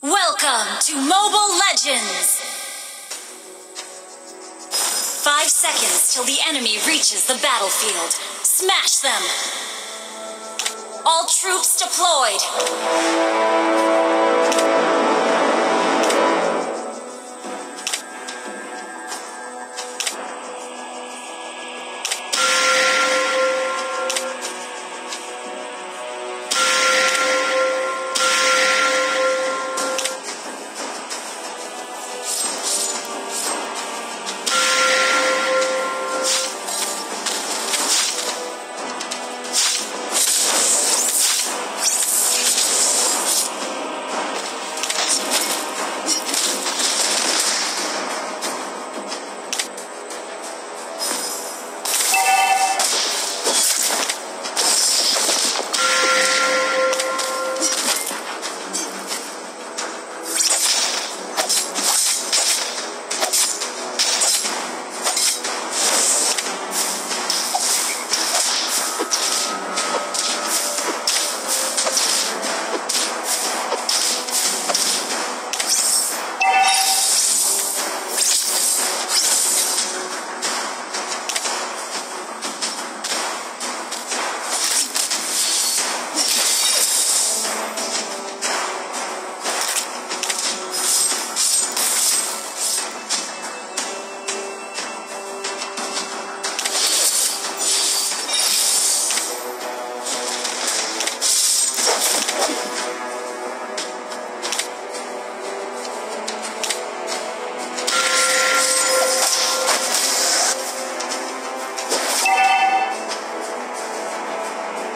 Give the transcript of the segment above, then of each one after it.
Welcome to Mobile Legends! 5 seconds till the enemy reaches the battlefield. Smash them! All troops deployed!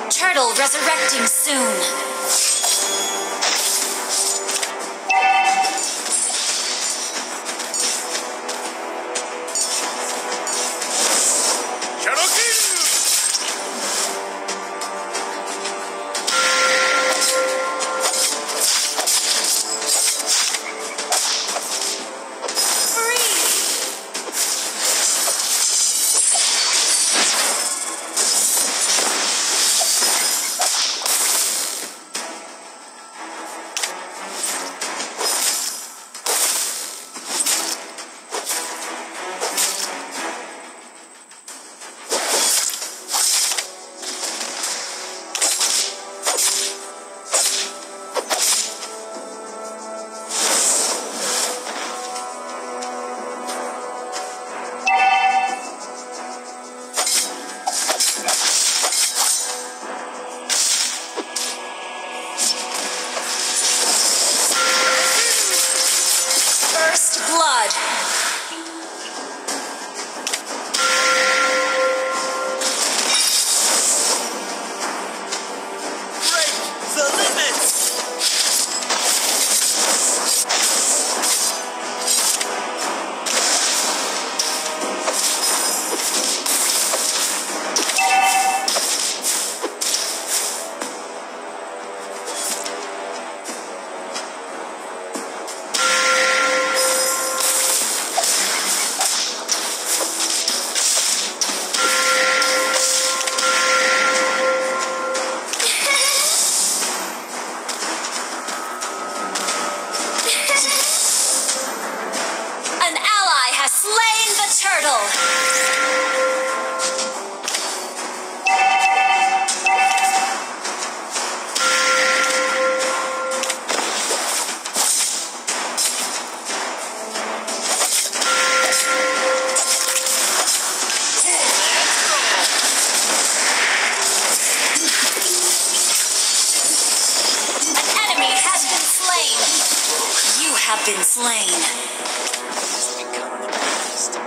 Turtle resurrecting soon. Blood. Break the limits. An ally has slain the turtle! An enemy has been slain! You have been slain. Become the past. The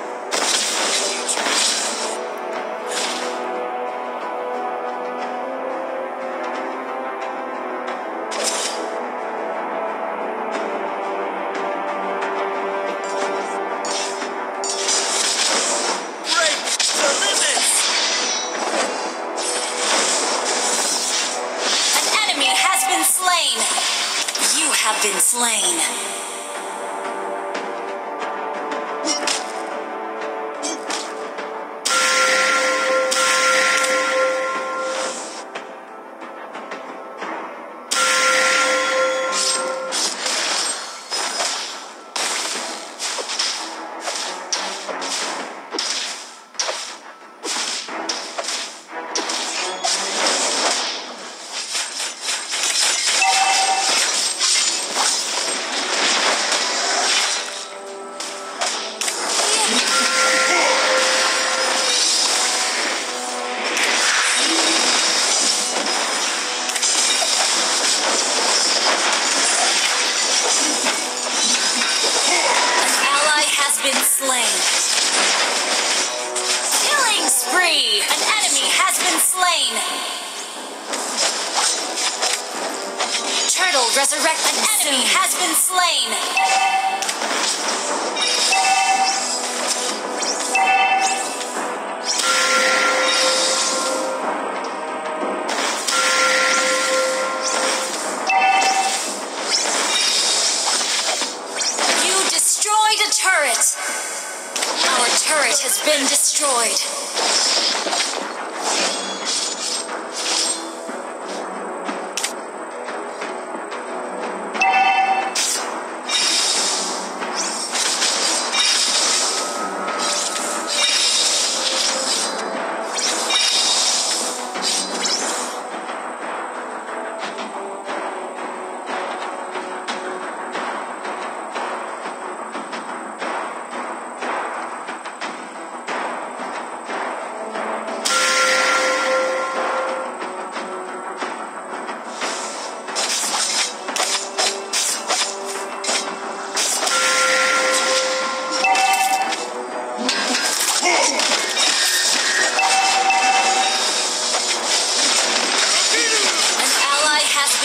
future is not yet. Break the limits. An enemy has been slain. You have been slain. resurrecting An enemy soon. Has been slain. You destroyed a turret. Our turret has been destroyed.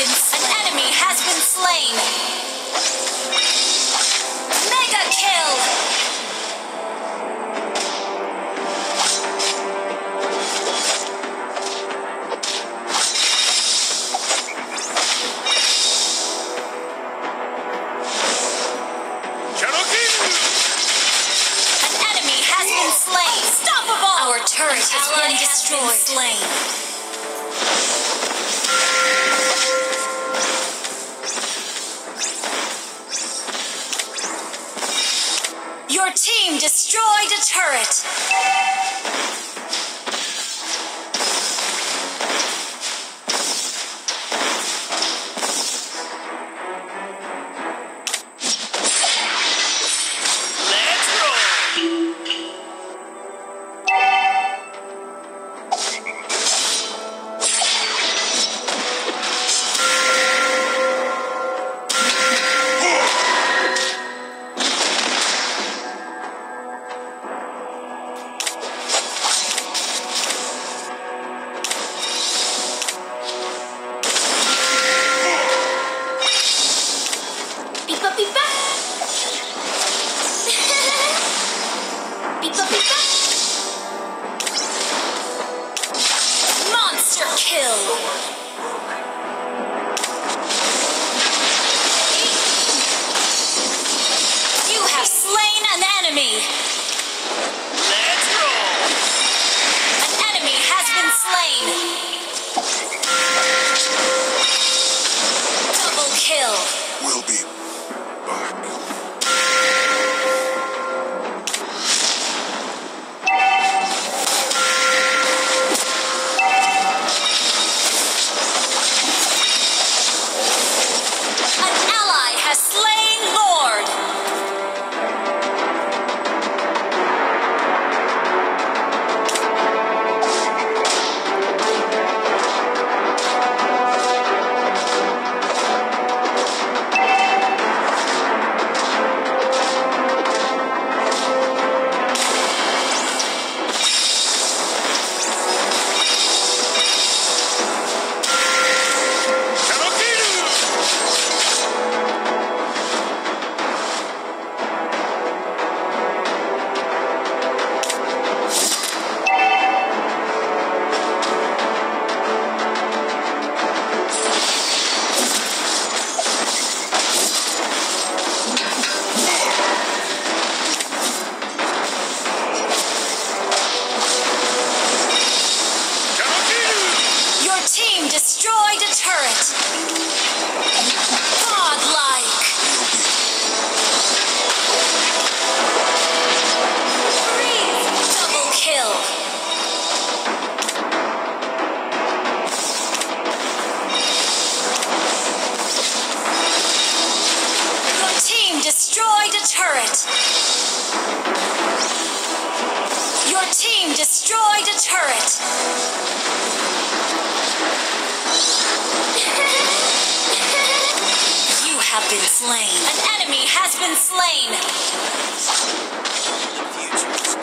An enemy has been slain. Mega kill. An enemy has been slain. Unstoppable. Our turret has been destroyed. Slain. Your team destroyed a turret. Let's roll! Pipa pipa. Pipa pipa. Monster kill. You have slain an enemy. Let's roll! An enemy has been slain. Double kill. We'll be back. An ally has slain Lord. Your team destroyed a turret. Godlike. Double kill. Your team destroyed a turret. Your team destroyed a turret. You have been slain. An enemy has been slain. The future.